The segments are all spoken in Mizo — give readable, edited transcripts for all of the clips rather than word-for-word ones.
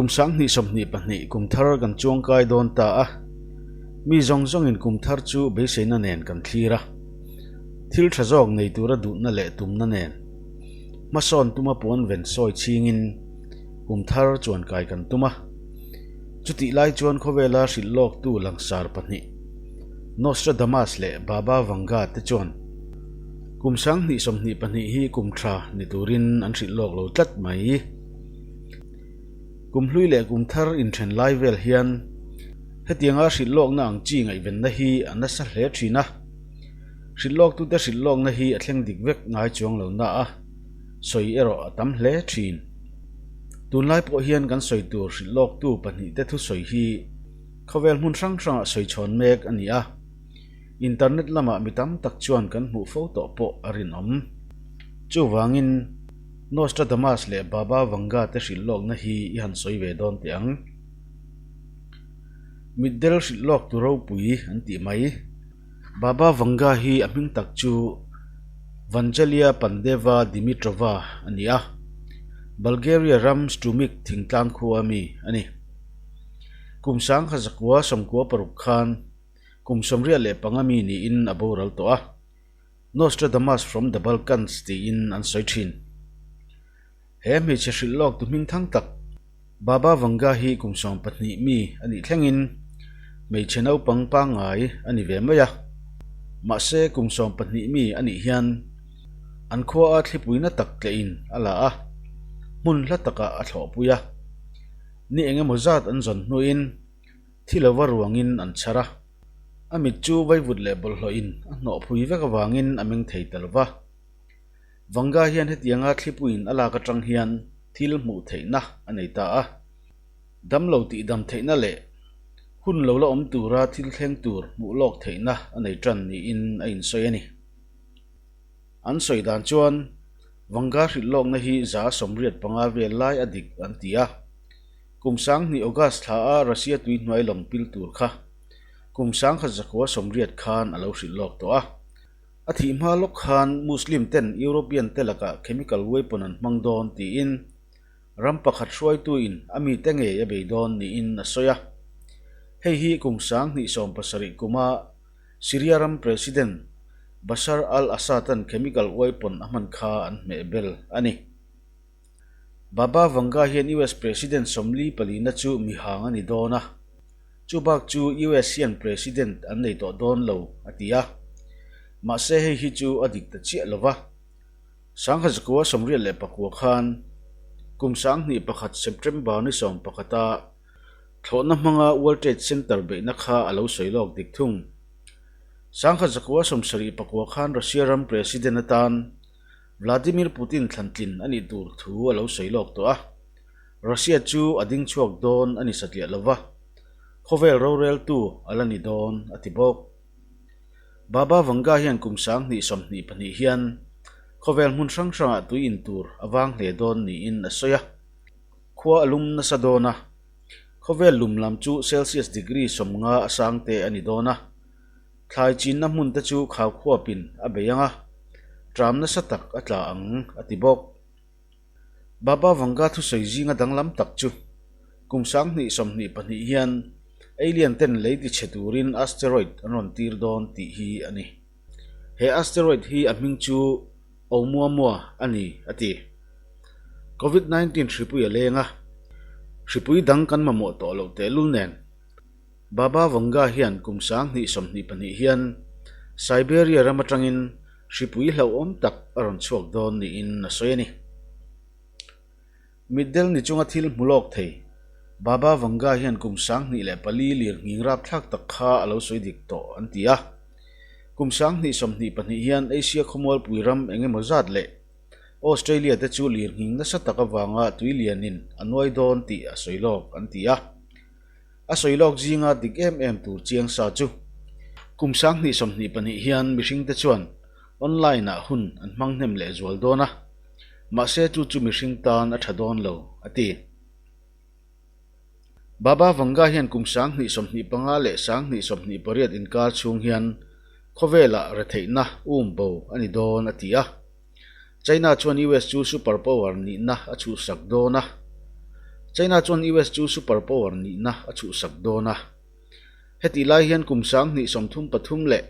Kum 2022 kum thar kan chuangkai dawn ta a, mi zawng zawngin kum thar chu beiseina nen kan thlir a. Thil tha zawk nei tura duhna leh tumna nen hmasawn tuma puan ven sawi chhingin kum thar chuankai kan tum a. Chutih lai chuan khawvela hrilh lawktu langsar pahnih Nostradamus leh Baba Vanga te chuan kum 2022 hi kum tha ni turin an hrilh lawk lo tlat mai. Kum hlui leh kum thar inthen lai vel hian hetianga hrilh lawkna ang chi ngaihvenna hi a nasa hle thin a. Hrilh lawktute hrilh lawkna hi a thleng dik vek ngai chuang lo na a, sawi erawh a tam hle thin. Tunlai pawh hian kan sawi tur hrilh lawktu pahnihte thusawi hi khawvel hmun hrang hrangah sawi chhawn mek a ni a, internet lamah mi tam tak chuan kan hmuh fo tawh pawh a rinawm. Chuvangin Nostradamus leh Baba Vanga te hrilh lawkna hi i han sawi ve dawn teh ang. Mitdel hrilh lawk tu ropui an tih mai. Baba Vanga hi a hming tak chu Vangelia Pandeva Dimitrova a ni a, Bulgaria ram Strumik thingtlang khua mi a ni. Kum 1996 khan kum 75 mi niin a boral tawh a. Nostradamus from the Balkans tiin an sawi thin. He hmeichhe hrilh lawk tu hming thang tak Baba Vanga hi kum 12 mi a nih thlengin hmeichhe naupang pangngai a ni ve mai a. Mahse kum 12 mi a nih hian an khua a thlipui na tak tlehin a la a, hmun hla takah a thlawhpui a. Ni engemaw zat an zawn hnuin thi lova ruangin an chhar a. A mit chu vaivut leh bawlhhlawhin a hnawh phui vek avangin a meng thei ta lova. Vanga hian hetianga thlipuiin a lak atang hian thil hmuh theihna a nei ta a. Damlo tihdam theihna leh hun lo la awm tura thil thleng tur hmuh lawk theihna a nei tan niin a insawi a ni. An sawi dan chuan Vanga hrilh lawkna hi 85 vel lai a dik an ti a. Kum 2000 August thla a Russia tui hnuai lawng pil tur kha kum 1980 khan a lo hrilh lawk tawh a. A thih hma lawk khan Muslim ten European te lakah chemical weapon an hmang dawn tiin ram pakhat hruaituin a mite ngei a bei dawn niin a sawi a. Hei hi kum 2017 kuma Syria ram President Bashar al-Assad-a'n chemical weapon a hman kha an hmeh bel a ni. Baba Vanga hian US President 44 na chu mihang a ni dawn a, chu bak chu US hian President an nei tawh dawn lo a ti a. Mahse hei hi chu a dik ta chiah lo va. 1989 khan kum 2001 September ni 11 a thlawhna hmanga World Trade Center beihna kha a lo sawi lawk dik thung. 1974 khan Russia ram President atan Vladimir Putin thlantlin a nih tur thu a lo sawi lawk tawh a, Russia chu a ding chhuak dawn a ni satliah lo va, khawvel roreltu a la ni dawn a ti bawk. Baba Vanga hian kum 2022 hian khawvel hmun hrang hrangah tui in tur a vang hle dawn niin a sawi a, khua a lum nasa dawn a, khawvel lum lam chu Celsius degree 50 a sang te a ni dawn a. Thlai chinna hmun te chu khau khuapin a bei ang a, tram nasa tak a tla ang a ti bawk. Baba Vanga thusawi zinga danglam tak chu kum 2022 hian alien ten lei ti chhe turin asteroid an rawn tir dawn tih hi a ni. He asteroid hi a hming chu Oumuamua a ni a ti. Covid 19 hripui a leng a, hripui dang kan mamawh tawh loh tehlul nen. Baba Vanga hian kum 2022 hian Siberia ram atangin hripui hlauhawm tak a rawn chhuak dawn niin a sawi a ni. Mitdel ni chunga thil hmu lawk thei Baba Vanga hian kum 2004 lir nghing rapthlak tak kha a lo sawi dik tawh an ti a. Kum 2022 hian Asia khawmualpui ram eng emaw zat leh Australia te chu lir nghing nasa tak avanga tui lianin a nuai dawn tih a sawi lawk an ti a. A sawi lawk zinga dik em em tur chiang sa chu kum 2022 hian mihringte chuan online ah hun an hmang hnem leh zual dawn a, mahse chu chu mihring tan a tha dawn lo a ti. Baba Vanga hian kum 2025 leh 2028 inkar chhung hian khawvelah retheihna um bo a ni dawn a ti a. China chuan US chu super power nihna a chhuhsak dawn a. China chuan US chu super power nihna a chhuhsak dawn a. Hetih lai hian kum 2033 leh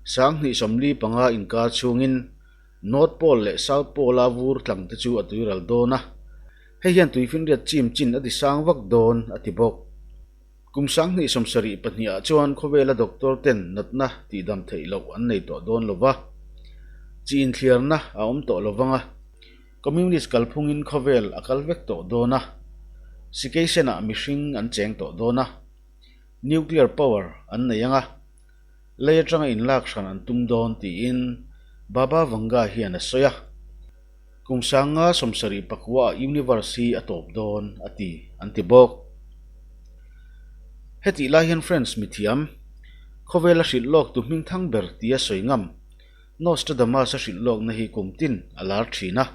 2045 inkar chhungin North Pole leh South Pole-a vur tlang te chu a tuiral dawn a, hei hian tuifinriat chim chin a ti sang vak dawn, a ti bawk. Kum 2072 ah chuan khawvela doctor ten natna tihdam theih loh an nei tawh dawn lo va, chi inthliarna a awm tawh lo vang a, Communist kalphungin khawvel a kal vek tawh dawn a, Sikeisen-ah mihring an cheng tawh dawn a, nuclear power an nei ang a, lei atanga inlak hran an tum dawn tiin Baba Vanga hian a sawi a. Kum 1979 ah universe hi a tawp dawn a ti an ti bawk. Hetih lai hian French mithiam, khawvela hrilh lawk tu hming thang ber tia sawi ngam Nostradamus a hrilh lawkna hi kum tin a lar thin a.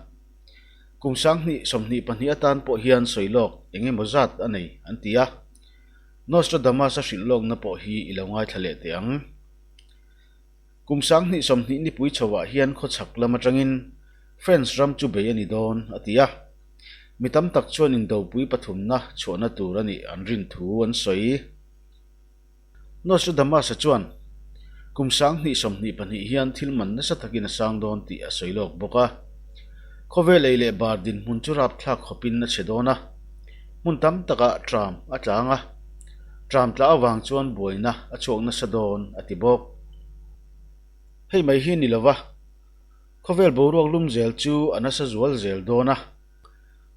Kum 2022 atan pawh hian sawi lawk eng emaw zat a nei an ti a. Nostradamus a hrilh lawkna pawh hi i lo ngaithla leh teh ang. Kum 2020 nipui chhoah hian khawchhak lam atangin France ram chu bei a ni dawn, a ti a. Mi tam tak chuan indopui pathumna chhuahna tur a nih an rin thu an sawi. Nostradamus-a chuan kum 2022 hian thil man nasa takin a sang dawn tih a sawi lawk bawk a. Khawvel ei leh bar dinhmun chu rapthlak khawpin a chhe dawn a, hmun tam takah tram a tlang a, tram tla avang chuan buaina a chhuak nasa dawn a ti bawk. Hei mai hi ni lova, khawvel boruak lum zel chu a nasa zual zel dawn a,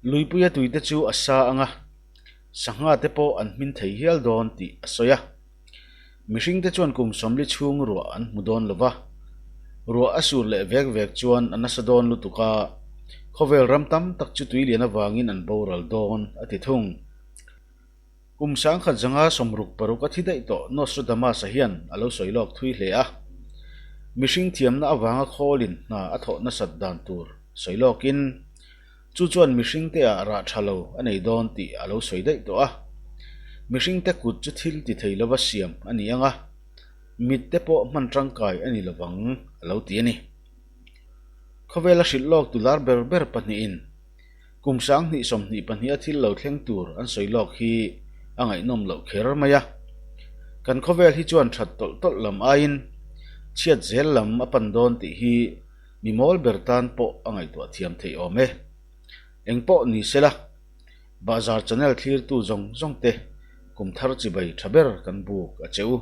luipuia tuite chu a sa ang a, sangha te pawh an hmin thei hial dawn tih a sawi a. Mihringte chuan kum 40 chhung ruah an hmu dawn lova, ruah a sur leh vek vek chuan a nasa dawn lutuk a, khawvel ram tam tak chu tui lian avangin an boral dawn a ti thung. Kum 1966 a thi daih tawh Nostradamus-a hian a lo sawi lawk thui hle a. Mihring thiamna avanga khawlin hna a thawh nasat dan tur sawi lawkin, chu chuan mihringte ah rah tha lo a nei dawn tih a lo sawi daih tawh a. Mihringte kut chu thil ti thei lova siam a ni ang a, mitte pawh hman tangkai a ni lovang a lo ti a ni. Khawvela hrilh lawk tu lar ber ber pahnihin Kum 2022 a thil lo thleng tur an sawi lawk hi a ngaihnawm loh kher mai a. Kan khawvel hi chuan that tawlh tawlh lam aiin chhiat zel lam a pan dawn tih hi mi mawl ber tan pawh a ngaihtuah thiam theih awm e. Eng pawh ni sela, Bahzar channel thlirtu zawng zawng te kum thar chibai tha ber kan buk a che u.